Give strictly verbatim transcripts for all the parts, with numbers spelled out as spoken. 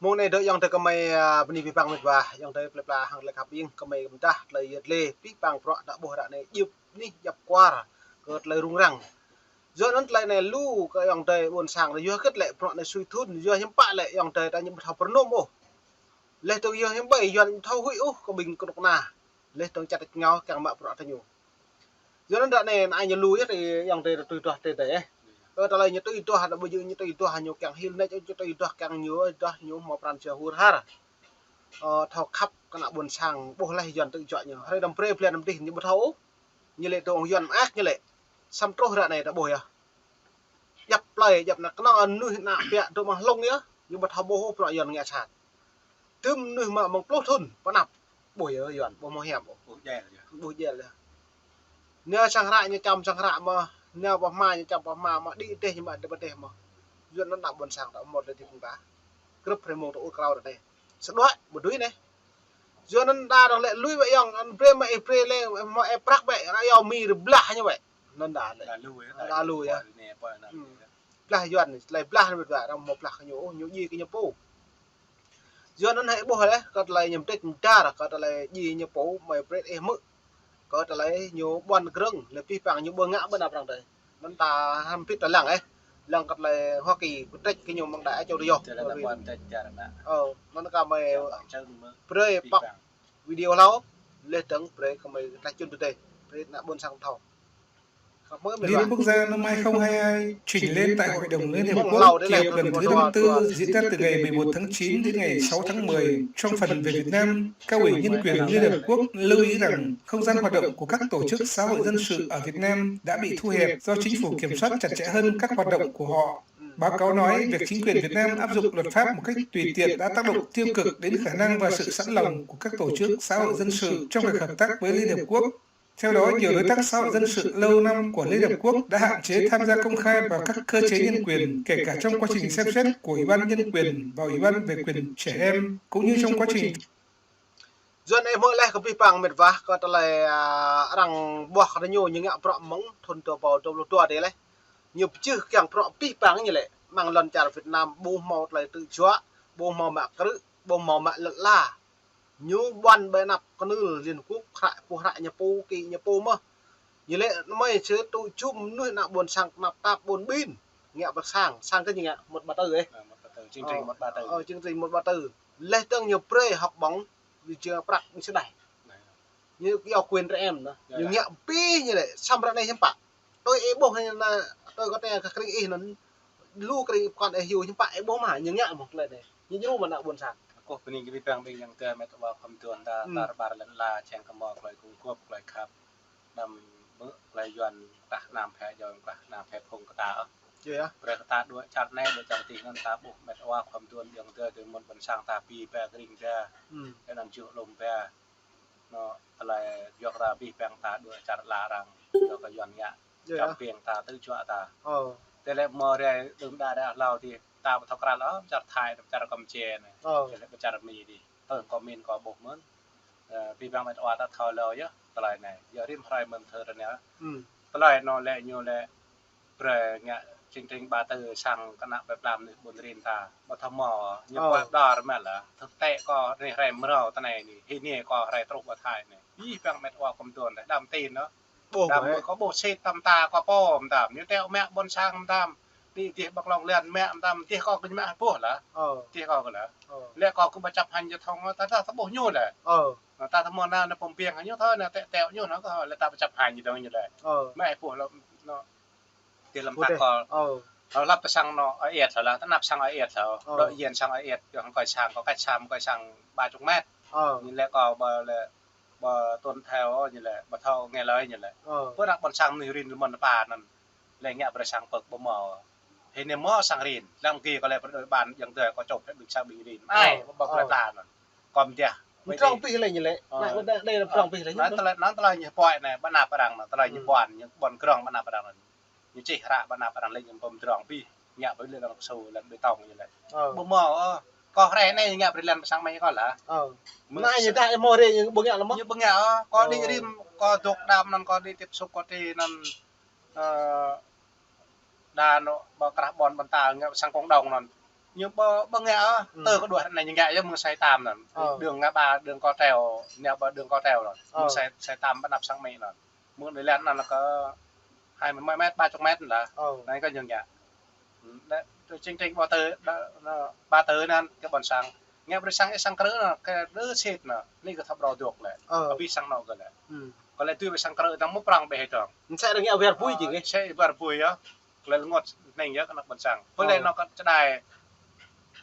Mông anai dŏ ayŏng adơi gơmơi, a, bơni abih bang mĕt wa, ayŏng adơi plơi pla hăng tơlơi khăp ing, gơmơi pơdah tơlơi yet lĕ abih bang bruă ta ƀuh ră anai djŏp anih djŏp kwar kơ tơlơi rŭng răng. Yua anŭn tơlơi anai lu kơ ayŏng adơi ƀôn sang ta yua hơget lĕ bruă anai sui thun, yua hiư̆m pă lĕ ayŏng adơi ta ñu ƀu thâo pơrơnŭm ôh. Laih dơ̆ng yua hiư̆m ƀơi Yuan ƀu thâo huĭ ôh kơ ƀing kơnuk kơna. Laih dơ̆ng čăt rơngiao kiăng mă bruă ta ñu. Yua anŭn ră anai, anai ñu lu yơh, tơ ayŏng adơi tui duah tơ tơ, eh. Ơ, tơlơi ñu tui duah, tơ ƀu djơ̆ ñu tui duah, ñu kiăng hil nač, ñu tui duah kiăng ñu, duah ñu hmâo pran jua hur har. Ơ, thâo khăp kơ ană ƀôn sang, ƀuh laih Yuan tơjuă ñu. Hrơi đăm brơi blan đăm dih ñu ƀu thâo ôh. Ñu lĕ tơ ong Yuan mơak ñu lĕ. Samơ̆ truh ră anai ta ƀuh yơh. Djăp plơi, djăp ană kơnơ̆ng mơnuih ană piă dŏ amăng hlung yơh. Ñu ƀu thâo ƀuh ôh bruă Yuan ngă sat. Tơm mơnuih mă mơ̆ng pluh thŭn pơ anăp. Ƀuh yơh Yuan, ƀu hmâo hiam ôh. Ƀuh djel yơh. Ƀuh djel yơh. Nao sang hră ñu čăm sang hră mơ̆n, nao pơ hma ñu čăm pơ hma mơ̆n, đĭ rơdêh ñu mă rơdêh mơ̆n. Yua anŭn ană ƀôn sang ta hmâo tơlơi djŏp ƀơ̆ng ta. Grŭp hrơi mông ta ur krao rơdêh. Sơđuaĭ, ƀu dưi anai. Yua anŭn đa dơ̆ng lĕ lui wơ̆t ayŏng, anŭn brơi mă ih brơi lĕ, hmâo ih prăk wơ̆t, ană ayŏng mi rơblah ñu wơ̆t. Anŭn đa lĕ. Đa lu yơh, đa lu yơh. Blah Yuan, tơlơi blah anai ƀu djơ̆, arăng hmâo blah kơ ñu, ôh, ñu djai kơ ñu pô. Yua anŭn hĭ ƀuh lĕ, kơ tơlơi ñu mơdrĕč mơdar, kơ tơlơi djai ñu pô, mơi brơi ih hmư̆. Kơ tơlơi ñu ƀuăn grơ̆ng, lĕ abih bang ñu ƀu ngă ƀơi anăp arăng tơi. Anŭn ta hăm pit ta lăng, eh. Lăng kơ tơlơi Hoa Kỳ, kơ mơdrĕč kơ ñu mơ̆ng đai čô rơyŏh. Tơlơi ta ƀuăn mơdrĕč čar ană. Ơ, anŭn kơ mơi brơi pŏk video hlâo, laih dơ̆ng brơi kơ mơi ta čun tơdơi. Brơi ană ƀôn sang thâo. Liên Hợp Quốc ra năm hai không hai hai trình lên tại Hội đồng Liên Hợp Quốc, kỳ họp lần thứ năm mươi tư, diễn ra từ ngày mười một tháng chín đến ngày sáu tháng mười. Trong phần về Việt Nam, Cao ủy Nhân quyền Liên Hợp Quốc lưu ý rằng không gian hoạt động của các tổ chức xã hội dân sự ở Việt Nam đã bị thu hẹp do chính phủ kiểm soát chặt chẽ hơn các hoạt động của họ. Báo cáo nói việc chính quyền Việt Nam áp dụng luật pháp một cách tùy tiện đã tác động tiêu cực đến khả năng và sự sẵn lòng của các tổ chức xã hội dân sự trong việc hợp tác với Liên Hợp Quốc. Theo đó, nhiều đối tác xã hội dân sự lâu năm của Liên Hợp Quốc đã hạn chế tham gia công khai vào các cơ chế nhân quyền, kể cả trong quá trình xem xét của Ủy ban Nhân quyền và Ủy ban về quyền trẻ em, cũng như trong quá trình Yua anŭn ih hmư̆ laih kơ abih bang mĕt wa, kơ tơlơi, a, arăng ƀuah kơ ñu, ñu ngă bruă mơ̆ng thŭn dua rơbâo dua pluh dua tơ laih. Ñu pơjưh kiăng bruă abih bang ñu lĕ, amăng lŏn čar Việt Nam, ƀu hmâo tơlơi tơjuă, ƀu hmâo mă krư̆, ƀu hmâo mă lŏn ala. Ñu ƀuăn ƀơi anăp kơnưl Liên Hợp Quốc, hră pô, hră ñu pô, kơ ñu pô mơ̆n. Ñu lĕ mơi sư tŭ jum mơnuih ană ƀôn sang tơnap tap ƀôn ƀin. Ngă pơ sang, sang kơ ñu ngă một ba tư, eh. Ơ, một ba tư, chương trình một ba tư. Ơ, chương trình một ba tư. Laih dơ̆ng ñu brơi học bổng, ñu jing prăk ñu sơđai. Ñu yua quyền trẻ em anŭn. Ñu ngă abih ñu lĕ, samơ̆ ră anai hiư̆m pă. Tui ih ƀuh anai, tui kơ tơlơi kơ krĭng ih anŭn, lu krĭng pơkŏn ih yua hiư̆m pă ih ƀuh mơ̆n, ñu ngă mơ̆n tơlơi anai. Ñu djru mơ̆n ană ƀôn sang. Kâo bơni kơ abih bang ƀing ayŏng adơi mĕt wa khŏm tuan ta, ta rơbar lŏn ala, čang kơ hmâo tơlơi gum gôp, tơlơi khăp. Đăm mơ̆ tơlơi Yuan klah nam phe jong, klah nam phe phung kơ ta. Brơi kơ ta dŏ čar anai, dŏ čar adih anŭn ta ƀuh mĕt wa khŏm tuan ayŏng adơi, tơmŭn ƀôn sang ta pi ba, krĭng ba. Anŭn juh lŏm ba. Anŭn tơlơi yua kơ ta abih bang ta dŏ čar ala arăng, yua kơ Yuan ngă. Čăm piêng ta, tơjuă ta. Tơlơi mơ̆ rai đưm đă đă hlâo adih ta ƀu thâo krăn ôh, čar Thái, čar Kampuchia anai. Tơlơi ƀu čar Mi adih. Tơl kơ min kơ ƀuh mơ̆n. Ơ, abih bang mĕt wa ta thâo hlâo yơh, tơlơi anai. Yua rĭm hrơi mơ̆n thơ ră anai. Tơlơi anŭn lĕ ñu lĕ brơi ngă chương trình ba tư sang kơ ană plơi pla mơnuih ƀun rin ta. Ƀu thâo hmâo, ñu ƀuăt đar mă lĕ. Thực tế kơ anai hrơi mrâo tơ anai anai, hĭ anai kơ hrơi truh ƀơi Thái anai. Abih bang mĕt wa khŏm tuan đăm tin anŭn. Đăm kơ ƀuh sĭt tơm ta kơ pô mơtam. Ñu teo mă ƀôn sang mơtam. Đĭ dih ƀơi glông lan mă mơtam. Dih kơ kơ ñu mă ƀuh lĕ. Dih kơ kơ lĕ. Lĕ kơ kơ ƀu čăp hăng ñu thŏng, ta ta ta ƀuh ñu lĕ. Ta ta hmâo ană ană pơm piêng ñu thâo ană teo teo ñu anŭn kơ lĕ ta ƀu čăp hăng ñu dơ̆ng ñu lĕ. Mă ƀuh lĕ anŭn. Ti lăm tăk kơ. Ơ, lăp tơ sang anŭn ơi iĕt thâo lĕ, tơ anăp sang ơi iĕt thâo. Dŏ yên sang ơi iĕt, yua hăng kơi sang, kơ cách sang, kơi sang ba chục mét. Ñu lĕ kơ ƀơi lĕ, ƀơi tuân theo ñu lĕ, ƀu thâo ngă lơi ñu lĕ. Pơ anăp ƀôn sang mơnuih rin mơ̆n pa anŭn. Lĕ ngă brơi sang pơ̆k ƀu hmâo. Hĭ anai hmâo sang rin, lăm gih kơ lĕ pơđôi ƀan ayŏng adơi kơ čŏp ƀing sang ƀing rin. Ai, ƀu ƀuh lĕ ta anŭn. Kơ mơ̆ dah. Mơtrŏng pih lĕ ñu lĕ. Anŭn tơlơi, anŭn tơlơi ñu pơhiăp anai, ƀơ anăp arăng anŭn, tơlơi ñu ƀuăn, ñu ƀuăn grŏng ƀơ anăp arăng anŭn. Ñu čih hră ƀơ anăp arăng lĕ ñu pơm drŏng pih. Ngă brơi lĕ lăm kơsu, lăm bê tông ñu lĕ. Ƀu hmâo, ơ. Kơ hrơi anai ngă brơi lĕ pơ sang mơi kơ lĕ. Mơ̆ anai ñu dah ih hmâo hrơi ñu ƀu ngă lĕ mơ̆. Ñu ƀu ngă, ơ. Kơ đĭ rĭm, kơ dŏ đam anŭn, kơ đĭ tiếp xúc kơ tơlơi anŭn, ơ, đa anŭn ƀơi krah ƀôn ƀôn ta ngă sang cộng đồng anŭn. Ñu ƀơ, ƀơ ngă, ơ, tơ kơ đuaĭ anai ñu ngă yơh mơ̆ng Sai Tam anŭn. Đường ngă ƀa, đường kơ treo, ñu ƀơ đường kơ treo anŭn. Mơ̆ng Sai, Sai Tam ƀơi anăp sang Mi anŭn. Mơ̆ng anai lĕ anŭn kơ hai mươi mét, ba chục mét lah. Anai kơ ñu ngă. Đa, tơ čing čing ƀa tơ, đa, anŭn, ƀa tơ anŭn kơ ƀôn sang. Ngă brơi sang, ih sang krư̆ anŭn, kơ đơ sĭt anŭn. Anai kơ thâo brơi dŏ lĕ. Abih sang anŭn kơ lĕ. Kơ lĕ tui ƀơi sang krư̆ anŭn mơ̆ prăng ƀĕ hĭ dong. Mơ̆ sĕ rơngiă wir bui jing, ơ, sĕ wir bui yơh. Kơ lĕ lơngot anai yơh kơ anăp ƀôn sang. Pơ lĕ anŭn kơ čơđai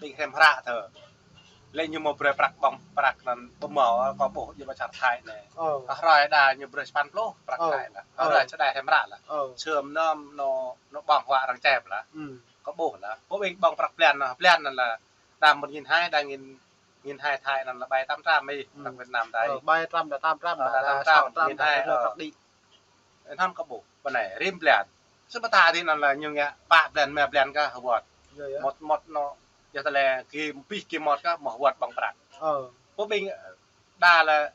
ƀing hrăm hră thơ. Lĕ ñu mơ̆ brơi prăk ƀơ̆ng prăk anŭn ƀu mơ̆ kơ ƀuh jing ƀă čar Thái anai. Kơ hrơi đa ñu brơi sapăn pluh prăk Thái lah. Hrơi čơđai hrăm hră lah. Sơm anŭn anŭn, anŭn ƀơ̆ng huă arăng čep lah. Kơ ƀuh lah. Pơ ƀing ƀơ̆ng prăk blan anŭn, blan anŭn lah đa một nghìn hai, đa nghìn, nghìn hai Thái anŭn lah ƀai tám trăm ih, prăk Việt Nam đa ih. Ƀai tám trăm, đa tám trăm, đa tám trăm, nghìn hai, prăk đĭ. Anŭn kơ ƀuh, ƀơi anai, rĭm blan. Sơm ƀă tha dih anŭn lah ñu ngă pă blan, rơma blan kơ hơwơ̆t. Mơ̆t, mơ̆t anŭn, yua tơlơi kơ abih kơ mơ̆t kơ mơ̆ hơwơ̆t ƀơ̆ng prăk. Pơ ƀing đa lĕ,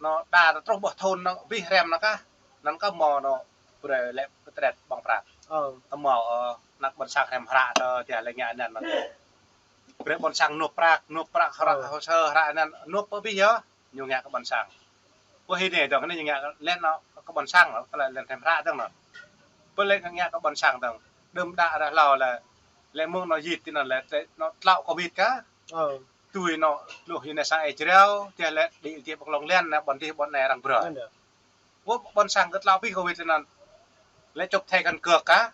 anŭn đa truh ƀơi thun anŭn, abih hrăm anŭn kơ, anŭn kơ mơ̆ anŭn, brơi lĕ pơtrĕt ƀơ̆ng prăk. Tơ mơ̆, ơ, anăp ƀôn sang hrăm hră tơ, tơdah lĕ ngă anŭn anŭn. Brơi ƀôn sang nộp prăk, nộp prăk hră, hồ sơ hră anŭn, nộp pơ abih yơh. Ñu ngă kơ ƀôn sang. Pơ hĭ anai dong, anai ñu ngă lĕ anŭn kơ ƀôn sang lah, tơlơi lĕ hrăm hră dong anŭn. Pơ lĕ ngă kơ ƀôn sang dong. Đưm đă ră hlâo lĕ, lĕ mơ̆ng anŭn jit ti anŭn lĕ, lĕ anŭn tlâo Covid kơ. Tui anŭn, lu hĭ anai sang Israel, tơdah lĕ đĭ ti ƀơi Long An anŭn, ƀôn dih ƀôn anai arăng brơi. Pơ ƀôn sang kơ tlâo abih Covid anŭn. Lĕ chụp thẻ căn cước kơ.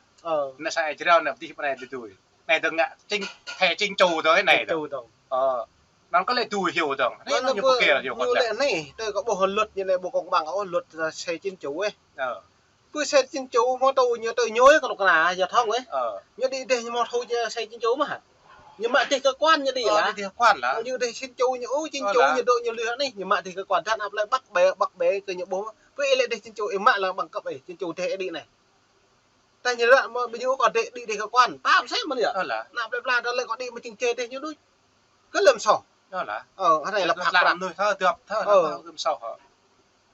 Anai sang Israel anŭn dih ƀôn anai dih tui. Anai dong ngă chính, thẻ chính chủ dong anai dong. Chính chủ dong. Ơ. Anŭn kơ lĕ tui hyu dong. Anai anŭn ñu pơkĕ hyu kơ lĕ. Anai, tơ kơ ƀuh luật ñu lĕ ƀu công bằng, ơ, luật, ơ, xe chính chủ ih. Pơ xe chính chủ mơ̆ tơ ñu tơ ñu ih kơ lŏk kơna, yua thŏng ih. Ñu đĭ dih ñu mơ̆ thâo jing xe chính chủ mơ̆ hă. Ñu mă dih cơ quan ñu đĭ lah. Ơ, đĭ dih cơ quan lah. Ñu dih chính chủ ñu, ơ, chính chủ ñu dŏ ñu lih anai, ñu mă dih cơ quan. Tơdah anăp lĕ ƀăk ƀĕ, ƀăk ƀĕ kơ ñu ƀuh. Pơ ih lĕ dih chính chủ ih mă lah bằng cấp ih, chính chủ dih ih đĭ anai. Tơdah ñu lăi mơ̆ ƀing ñu kơ đĭ, đĭ dih cơ quan, tam sem mơ̆n yơh. Ơ lah. Anăp plơi pla tơlơi kơ đĭ mơ̆ čing čê dih ñu đuč. Kơ lơ̆m soh. Ơ lah. Ơ, hơnai lah pơhrăk. Mơnuih thơ dŏp thơ, anŭn thơ lơ̆m soh hă.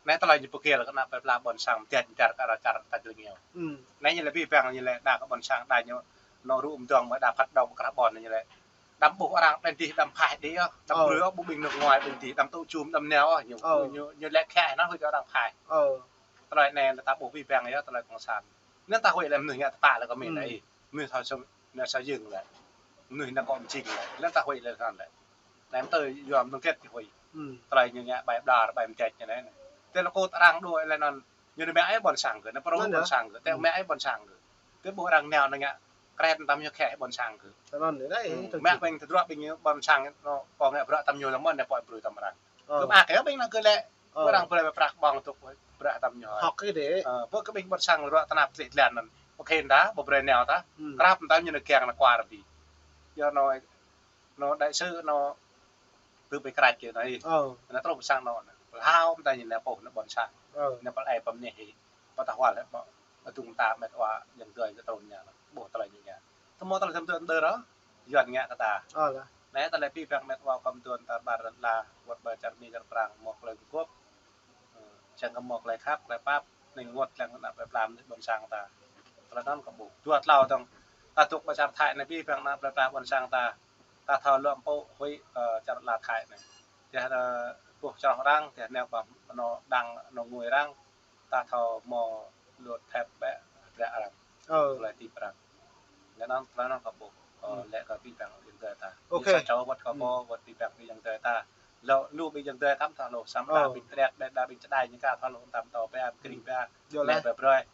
Anai tơlơi ñu pơkĕ lah kơ anăp plơi pla ƀôn sang mơtiăt mơtiăt kơ arăng čar ta jơlơi ñu. Anai ñu lĕ abih bang ñu lĕ đa kơ ƀôn sang đa ñu. Anŭn rŭ mơdong mơ̆ đa phat đŏng kơ krah ƀôn ñu lĕ. Đăm ƀuh arăng đăm dih đăm phaih đĭ ôh. Đăm brơi ôh ƀuh ƀing nước ngoài ƀing dih đăm tŭ čum đăm nao ôh. Ñu, ñu, ñu lĕ khĕ anŭn huĭ kơ arăng phaih. Tơlơi anai lĕ ta ƀuh abih bang yơh tơlơi cộng sản. Anŭn ta huĭ lĕ mơnuih ngă tơpă lĕ kơ min lĕ ih. Mơnuih thâo sơm, anai sa jing lĕ. Mơnuih anŭn kơ mơjing lĕ. Anŭn ta huĭ lĕ khan lĕ. Anai mơ̆ tơ yua mơ̆ng kĕt kơ huĭ. Tơlơi ñu ngă ƀai ƀlŏr, ƀai mơjĕč ñu anai. Tơlơi kơ arăng đuaĭ lĕ anŭn. Ñu anai mă ai ƀôn sang kơ, anai pơrô ƀôn sang kơ. Tơ mă ai ƀôn sang kơ. Tơ ƀuh arăng nao anŭn ngă. Kret tăm ñu khĕ ƀôn sang kơ. Mă ƀing tơdruă ƀing ƀôn sang anŭn pô ngă bruă tăm ñu tăm mơ̆n anai pô brơi tăm arăng. Kơ mă kơ ƀing anŭn kơ lĕ. Kơ arăng brơi prăk ƀơ̆ng tŭk brơi tăm ñu. Hŏk kơ đĭ. Ơ, pơ kơ ƀing ƀôn sang ruă tơnap tơlih tơlan anŭn. Pơkhen ta, pơbrơi nao ta. Krăp ta ñu anŭn kiăng anŭn kuar ti. Yua anŭn, anŭn đại sứ anŭn tơ ƀing krăč kơ anŭn. Anŭn truh ƀơi sang anŭn. Hlâo ta ñu anŭn pô anŭn ƀôn sang. Anŭn pơl ai pơm anai hĭ. Pơtah wal hĕ ƀơ̆. Adung ta met wa yang dơi kơ trŭn ñu anŭn. Ƀuh tơlơi ñu ngă. Tơmơ̆ tơlơi tơm tơm dơ ră. Yuan ngă kơ ta. Anai tơlơi abih bang met wa kơ mơtuan ta ƀar lăn ala, wơ̆t ƀơi čar Mi čar Prang, mơ̆ tơlơi gơgop. Ơ, čang kơ mơ̆ tơlơi khăp, tơlơi pap, anai ngot lăng anăp plơi pla mơnuih ƀôn sang ta. Tơlơi anŭn kơ ƀuh. Dua tlâo dong. Ta dŏ ƀơi čar Thái anai abih bang anăp plơi pla ƀôn sang ta. Ta thâo lŏm pô huĭ, ơ, čar lăn ala Thái anai. Tơdah, ơ, ƀuh čar arăng, tơdah nao ƀơi anŭn đang anŭn ngui arăng. Ta thâo mơ̆ lŏt thep ƀĕ dră arăng. Tơlơi tip arăng. Lĕ anŭn, tơlơi anŭn kơ ƀuh. Ơ, lĕ kơ abih bang yang dơi ta. Sa čô wơ̆t kơ pô, wơ̆t abih bang ƀing yang dơi ta. Lu, lu ƀing yang dơi tăm thâo lu, samơ̆ đa ƀing tret, ƀĕ đa ƀing čơđai ñu ka thâo lu tăm tơ ƀĕ, kring ƀĕ. Lĕ ƀĕ brơi.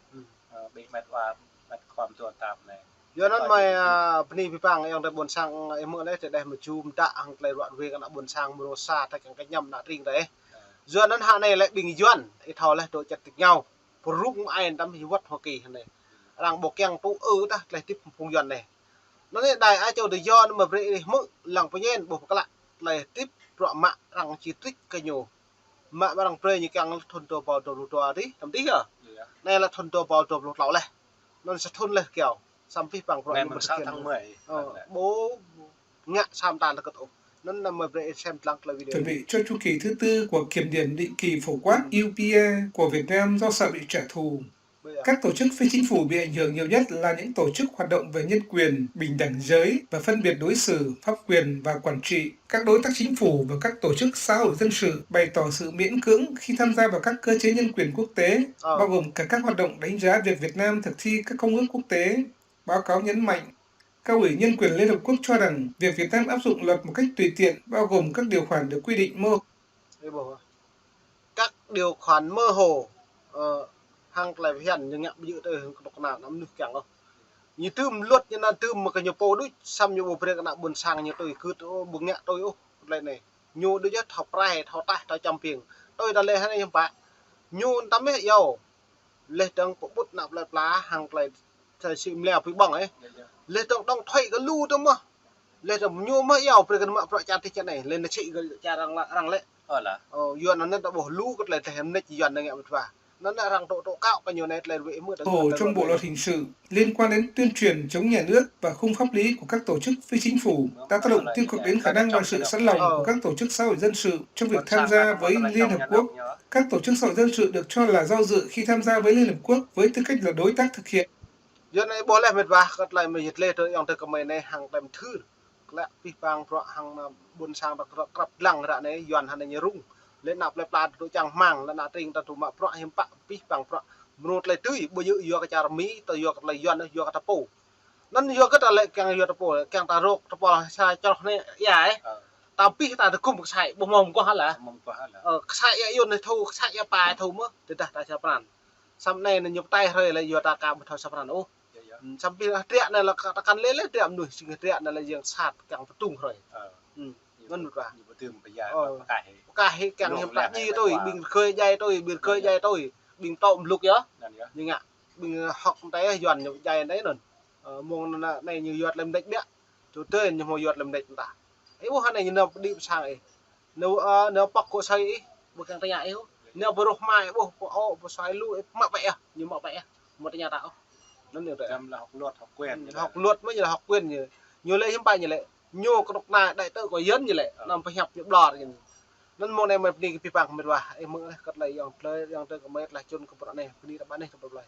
Ơ, ƀing met wa, met khua mơtuan ta anai. Yua anŭn mơi, ơ, bơni abih bang yang dơi ƀôn sang, ơ, mơ̆ lĕ tơdah mơjum đă hăng tơlơi ruă ruê kơ anăp ƀôn sang mơ̆ rơsa ta kiăng kơ ñăm anăp tring ta. Yua anŭn hă anai lĕ ƀing Yuan, ih thâo lĕ dŏ čăt tĭk ngao. Pơrŭng ai tăm hĭ wơ̆t Hoa Kỳ anai. Arăng ƀu kiăng tŭ ư tah tơlơi tip phung Yuan anai. Anŭn anai đai ai čô tơ Yuan mơ̆ brơi ih hmư̆ lăng pơñen ƀuh pơklă tơlơi tip bruă mă arăng či trik kơ ñu. Mă arăng brơi ñu kiăng thun dua rơbâo dua pluh dua dih, tăm dih yơh. Anai lĕ thun dua rơbâo dua pluh tlâo leh. Anŭn sa thun leh kiao. Samơ̆ abih bang bruă ñu mơ̆ tơkeng. Ơ, ƀu ngă sa mơta lĕ kơt ôh. Anŭn anăm mơi brơi ih sem lăng tơlơi video. Chuẩn bị cho chu kỳ thứ tư của kiểm điểm định kỳ phổ quát U P A của Việt Nam do Sở bị trả thù. Các tổ chức phi chính phủ bị ảnh hưởng nhiều nhất là những tổ chức hoạt động về nhân quyền, bình đẳng giới và phân biệt đối xử, pháp quyền và quản trị. Các đối tác chính phủ và các tổ chức xã hội dân sự bày tỏ sự miễn cưỡng khi tham gia vào các cơ chế nhân quyền quốc tế, Ờ. bao gồm cả các hoạt động đánh giá việc Việt Nam thực thi các công ước quốc tế. Báo cáo nhấn mạnh, Cao ủy Nhân quyền Liên Hợp Quốc cho rằng việc Việt Nam áp dụng luật một cách tùy tiện, bao gồm các điều khoản được quy định mơ Ê, ƀuh. Các điều khoản mơ hồ, ờ, hăng tơlơi phiăn ñu ngă ƀu djơ̆ tui hăng kơnuk kơna ană mơnuih kiăng ôh. Ñu tưm luật ñu anŭn tưm mă kơ ñu pô đôč, samơ̆ ñu ƀu brơi kơ ană ƀôn sang ñu tui gưt ôh, ƀu ngă tui ôh, tơlơi anai. Ñu đôč yơh thâo prai, thâo taih, thâo čăm ƀing. Tui tơlơi anai hiư̆m pă. Ñu tăm mơ̆ yua. Laih dơ̆ng pơƀut ană plơi pla hăng tơlơi Thai si mlea pui ƀơ̆ng, ơ. Laih dơ̆ng dŏng thuai kơ lu dơ̆ng mơ̆. Laih dơ̆ng ñu mơ̆ yua brơi kơ mă bruă čar tih čar anai. Laih anŭn sĭ kơ čar arăng lĕ, arăng lĕ. Ơ lah. Ơ, yua anŭn anŭn ta ƀuh lu kơ tơlơi tơhmă nĕč yua anŭn ngă mơtua. Anŭn anŭn arăng tŏ tŏ kâo kơ ñu anai tơlơi ruai mơ̆. Ồ, trong bộ luật hình sự, liên quan đến tuyên truyền chống nhà nước và khung pháp lý của các tổ chức phi chính phủ đã tác động tiêu cực đến khả năng và sự sẵn lòng của các tổ chức xã hội dân sự trong việc tham gia với Liên Hợp Quốc. Các tổ chức xã hội dân sự được cho là do dự khi tham gia với Liên Hợp Quốc với tư cách là đối tác thực hiện. Yua anai ƀuh laih mĕt wa, kơ tơlơi mơyit laih tơ yŏng tơ kơmơi anai hăng tơlơi mơthưr. Klă pih pang bruă hăng ană ƀôn sang ta krăp, krăp lăng ră anai, Yuan hăng anai ñu rŭng. Lĕ ană plơi pla ta tŭ čang hmang, lĕ ană tring ta tŭ mă bruă hiư̆m pă pih pang bruă. Mơnŭ tơlơi tui, ƀu djơ̆ yua kơ čar Mi, ta yua kơ tơlơi Yuan, yua kơ ta pô. Anŭn yua kơ ta lĕ kiăng yua ta pô, kiăng ta rŏk ta pô sa čroh anai ia, ơ. Ơ. Ta pih ta tơgŭm kơsai, ƀu mơ̆ng mơguah lah. Mơguah lah. Ơ, kơsai ia yun anai thâo, kơsai ia pa thâo mơ̆, tơdah ta sa pran. Samơ̆ anai anŭn ñu pơtai hrơi lĕ yua ta ka ƀu thâo sa pran ôh. Yơh, yơh. Hm, samơ̆ pi hơdră anai lĕ ka, ta kăn lĕ lĕ hơdră mơnuih, sing hơdră anai lĕ yang sat kiăng pơtung hrơi. Ơ. Hm. Ñu anŭn pơtơm pơyai, ơ, pơkah hĭ. Pơkah hĭ kiăng hiư̆m pă djai tui, ƀing rơgơi djai tui, ƀing rơgơi djai tui, ƀing tŏ mluk yơh. Anŭn yơh. Ñu ngă, ƀing hŏk anai yơh Yuan ñu djai anai anŭn. Ơ, mơ̆ng anai ñu yua tơlơi mơnĕč biă. Tui tui ñu hmâo yua tơlơi mơnĕč mơta. Ih ƀuh anai ñu nao pơđĭ pơsang ih. Nao, ơ, nao pŏk kơ asơi ih, ƀu kiăng tơña ih ôh. Nao pơrôh hmua ih ƀuh, pơô, pơsuai lu ih, mă pĕ yơh, ñu mă pĕ yơh. Mă tơña ta ôh. Anŭn ñu tơlơi. Jăm lah hŏk luật, hŏk quyền. Hm, ñu hŏk luật mơ̆ ñu lah hŏk quyền ñu. Ñu lĕ hiư̆m pă ñu lĕ. Ñu kơnuk kơna đại tơ kơ Yuan ñu lĕ. Ơ. Anăm pơhiăp ñu ƀlŏr ñu. Anŭn mơ̆ng anai mơi bơni kơ pih pang mĕt wa. Ih mơ̆ng anai kơ tơlơi yŏng tơlơi, yŏng tơlơi kơmơi tơlơi čun kơ bruă anai. Bơni ră anai kơ bruă anai.